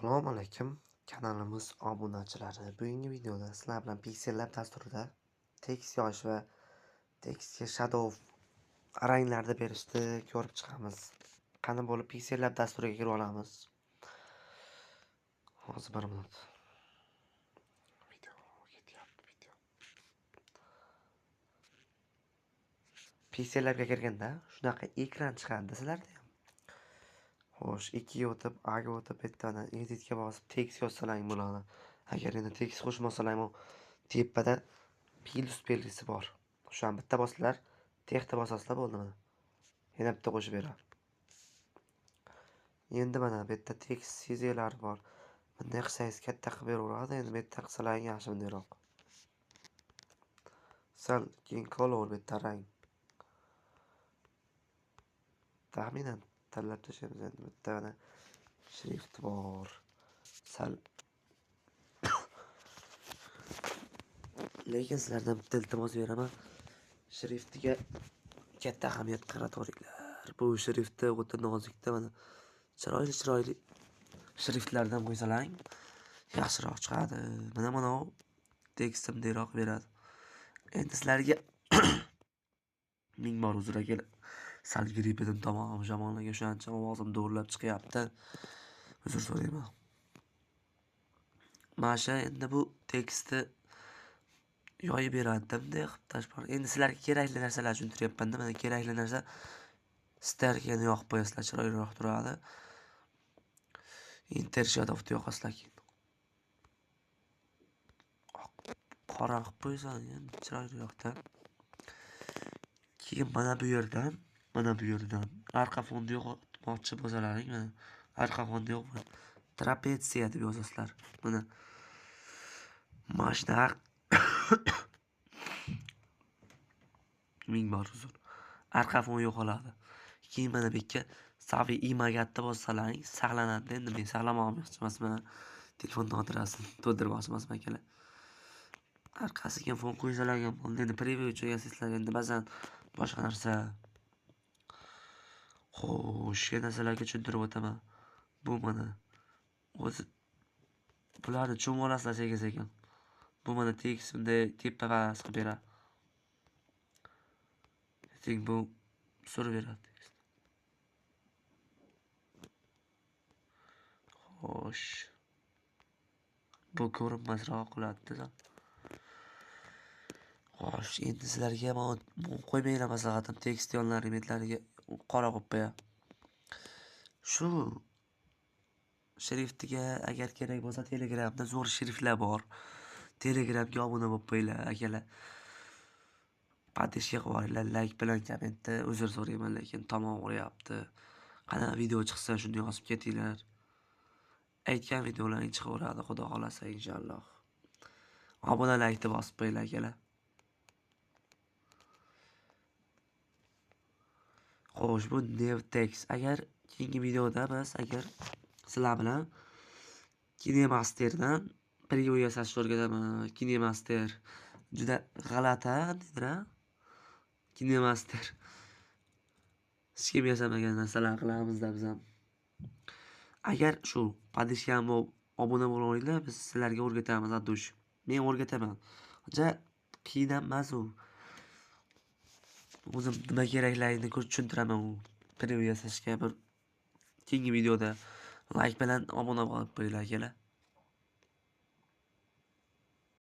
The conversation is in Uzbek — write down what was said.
Assalomu alaykum kanalimiz obunachilari. Bugungi videoda sizlar bilan PixelLab dasturida tekst yozish va tekstga shadow ranglarni berishni ko'rib chiqamiz. Qani bo'lib PixelLab dasturiga kirib olamiz. Hozir bir minut. Video ketyapti, video. PixelLabga kirganda shunaqa ekran chiqadi sizlarda ham. Xo'sh, 2 ga o'tib, A ga o'tib, bittadan editga bosib tekst yozsalang bo'ladi. Agar endi tekst qo'shmasalang, u tepada plus belgisi bor. O'shani bitta bossalar, texta bosasizlar bo'ldi mana. Yana bitta qo'shib beradi. Endi mana bu yerda tekst sizelar bor. Bunday qilsangiz katta qilib beraveradi. Endi bu yerda qilsalaring yaxshi bundayroq. Sal keyin color bu yerda rang. Taxminan tanlab tashlaymiz endi. Bitta mana shrift bor. Sal lekin sizlardan bitta iltimos beraman. Shriftiga katta ahamiyat qarataveringlar. Bu shriftni o'ta nozikda mana chiroyli chiroyli shriftlardan qo'ysalaring yaxshiroq chiqadi. Mana mana u tekst bundayroq beradi. Endi sizlarga ming bor uzr akalar. Sal gripp edim, tomog'im shamollagan, o'shancha ovozim do'rlab chiqyapti. Uzr so'rayman. Mana shu endi bu tekstni yoyib beradi, bunday qilib tashbar. Endi sizlarga kerakli narsalarni tushuntiryapman-da. Mana kerakli narsa sterkani yoqib qo'yasizlar, chiroyliroq turadi. Inter shadowni yoqasizlar keyin. Oq, qora qilib qo'ysan, endi chiroyliroqda. Keyin mana bu yerdan, arqa fonni yo'qotmoqchi bo'lsalaring, mana arqa fonni yo'q, trapetsiya deb yozasizlar. Mana shunaqa ming bor uzr. Arqa fon yo'qoladi. Keyin mana bu yerga savi imagatni bossalaring saqlanadi. Endi men saqlamoqchi emasman. Telefon xotirasini to'ldirmoqchi emasman akalar. Orqasiga fon qo'ysalar ham bo'ldi. Endi preview uchun yasasizlar, endi ba'zan boshqa narsa. Xo'sh, yana sizlarga tushuntirib o'taman. Bu mana o'zi bularni tushunib olasizlar sekin-sekin. Bu mana tekst bunday tepa past qilib beradi. Keyin bu surib beradi tekst. Xo'sh. Bu ko'rinmasroq qiladi-da. Xo'sh, endi sizlarga mana qo'ymanglar maslahatim, tekst yonlari betlariga qora qo'yib qo'yadi. Shu shriftiga agar kerak bo'lsa Telegramda zo'r shriftlar bor. Telegramga obuna bo'lib qo'yinglar akalar. Podpиска qilib yuboringlar, like bilan kommentda uzr so'rayman, lekin tomon uryapti. Qanaqa video chiqsa shuni yozib ketinglar. Aytgan videolaring chiqaveradi, xudo xolasa inshaalloh. Obuna like'ni bosib qo'yinglar akalar. Xo'sh, bu Nevtex. Agar keyingi videoda biz agar sizlar bilan KineMasterdan preview yasashni o'rgataman. KineMaster juda g'alati, deydir-a? KineMaster. Hech kim yasamagan narsalar qilamizda biz ham. Agar shu podpиска obuna bo'lib olinglar, biz sizlarga o'rgatamiz addush. Men o'rgataman. Uncha qiyin emas u. O'zim nima kerakligini tushuntiraman u preview yasashga bir keyingi videoda like bilan obuna bo'lib qo'yinglar akalar.